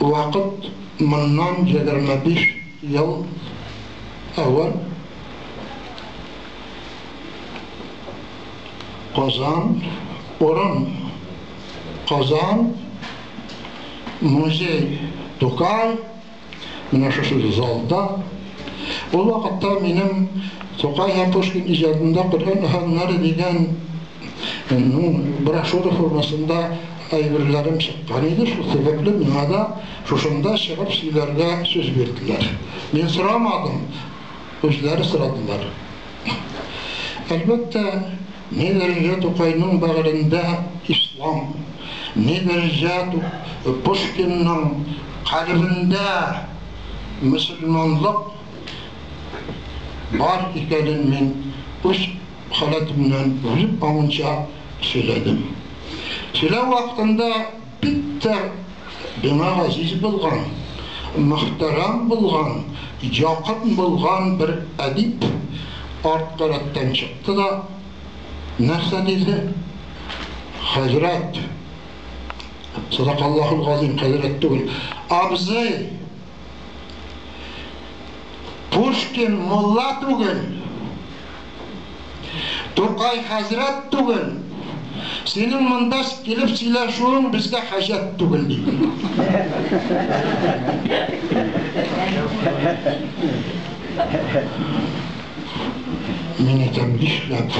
Вакыт моннан 25 ел әүвәл. Казан, урын Казан, музей Тукай, менә шушы залда. Ул вакытта минем Тукай һәм Пушкин иҗатында Коръән әһәңнәре дигән, ну, брошюра формасында әйберләрем чыккан иде. Шул сәбәпле миңа да шушында чыгып сөйләргә сүз бирделәр. Мин сорамадым, үзләре сорадылар. Әлбәттә, ни дәрәҗә Тукайның бәгырендә ислам, ни дәрәҗә Пушкинның калебендә мөселманлык бар икәнен мин үз халәтемнән үзем аңынча сөйләдем. Сөйләү вакытында бик тә миңа газиз булган, мөхтәрәм булган, якын булган бер әдип арткы рәттән чыкты да, нәрсә диде? Хәзрәт, садакаллаһул газыйм, хәзрәт түгел, абзый, Пушкин мулла түгел, Тукай хәзрәт түгел, синең монда килеп сөйләшүең безгә хаҗәт түгел, диде. Мин әйтәм, нишләп?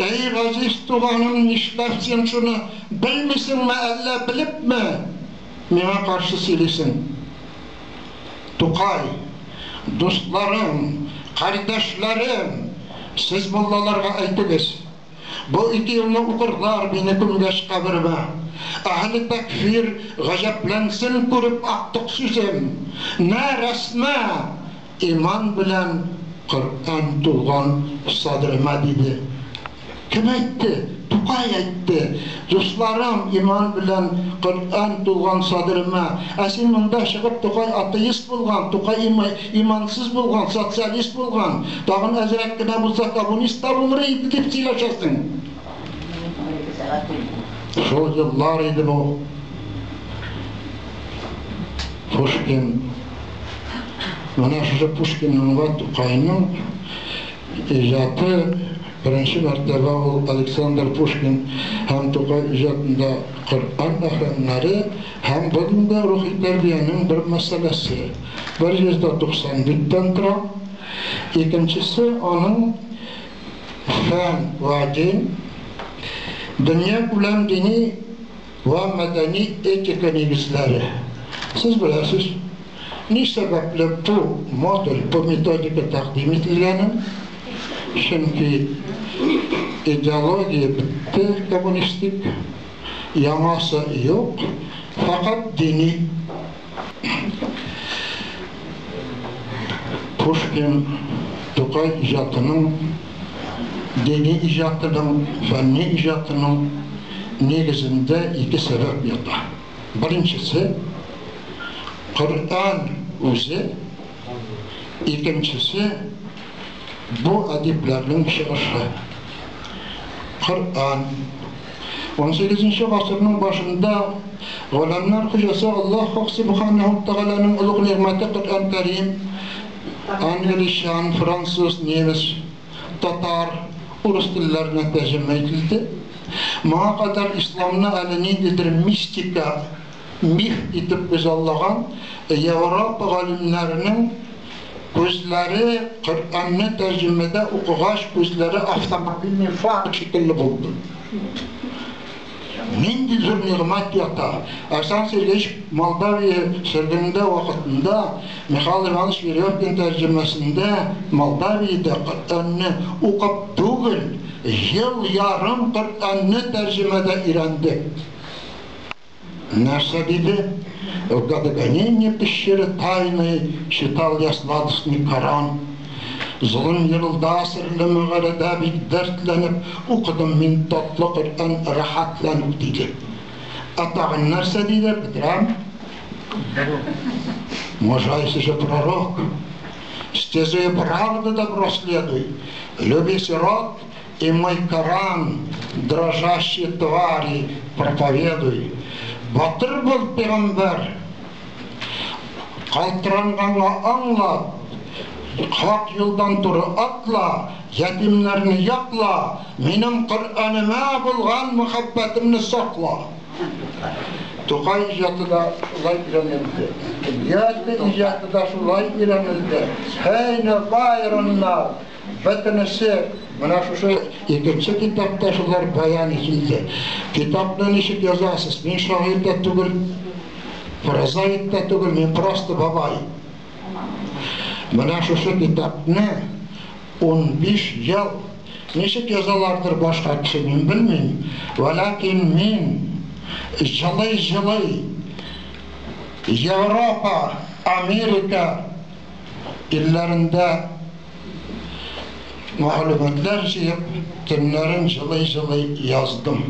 Әй, газиз туганым, нишләп син шуны белмисеңме, әллә белепме миңа каршы сөйлисең? Тукай, дусларым, кардәшләрем, сез муллаларга әйтегез, бу ике юлны укырлар мине күмгәч каберемә. Әһле тәкфир гаҗәпләнсен күреп актык сүзем, нә рәсмә, иман белән Коръән тулган садырыма, диде. Кем әйтте? Тукай әйтте. Дусларым, иман белән Коръән тулган садырыма. Ә син монда чыгып Тукай атеист булган, Тукай имансыз булган, социалист булган, тагын әзрәк кенә булса коммунист та булыр иде дип сөйләшәсең. Шул еллар иде бу. Пушкин, менә шушы Пушкинның вә Тукайның иҗаты беренче мәртәбә ул Александр Пушкин һәм Тукай иҗатында Коръән әһәңнәре һәм бүгенге рухи тәрбиянең бер мәсьәләсе. 190 биттән тора. Икенчесе аның Фән вә дин, дөньякүләм дини вә мәдәни этика нигезләре. Сез беләсез, ни сәбәпле бу модуль, бу методика тәкъдим ителгәнен, чөнки идеология бетте коммунистик, яңасы юк, фәкать дини. Пушкин, Тукай иҗатының, дини иҗатының, фәнни иҗатының нигезендә ике сәбәп ята. Беренчесе, Коръән үзе, икенчесе, бу әдипләрнең чыгышы. Коръән. 18 гасырның башында галәмнәр хуҗасы Аллаһ Хак Сүбхәнәһү Тәгаләнең олуг нигъмәте Коръән Кәрим англичан, француз, немец, татар, урыс телләренә тәрҗемә ителде. Моңа кадәр исламны әле ниндидер мистика, миф итеп күзаллаган Европа галимнәренең күзләре Коръәнне тәрҗемәдә укыгач күзләре автомобильный фар шикелле булды. Нинди зур нигъмәт ята. Александр Сергеевич Молдавия сөргенендә вакытында Михаил Иванович Веревкин тәрҗемәсендә Молдавиядә Коръәнне укып түгел, ел ярым Коръәнне тәрҗемәдә өйрәнде. Нәрсә диде? В годогонении пещеры тайной читал я сладостный Коран. Золым елда серле мәгарәдә бик дәртләнеп укыдым мин татлы Коръән рәхәтләнеп, диде. Ә тагын нәрсә диде? Бетерәм. Мужайся же, пророк, стезею правды добро следуй, люби сирот и мой Коран, дрожащие твари, проповедуй. Батыр бул, пәйгамбәр! Калтыранганга аңлат, хак юлдан туры атла, ятимнәрне якла, минем Коръәнемә булган мәхәббәтемне сакла. Тукай иҗаты да шулай өйрәнелде. Гёте иҗаты да шулай өйрәнелде. Һейне, Байроннар, бөтенесе менә шушы икенче китапта шулар бәян ителде. Китапны ничек язасыз? Мин шагыйрь дә түгел, прозаик та түгел, мин просто бабай. Менә шушы китапны 15 ел ничек язалардыр башка кеше, мин белмим. Вәләкин мин җылый-җылый Европа, Америка илләрендә мәгълүматлар җыеп, төннәрен җылый-җылый яздым.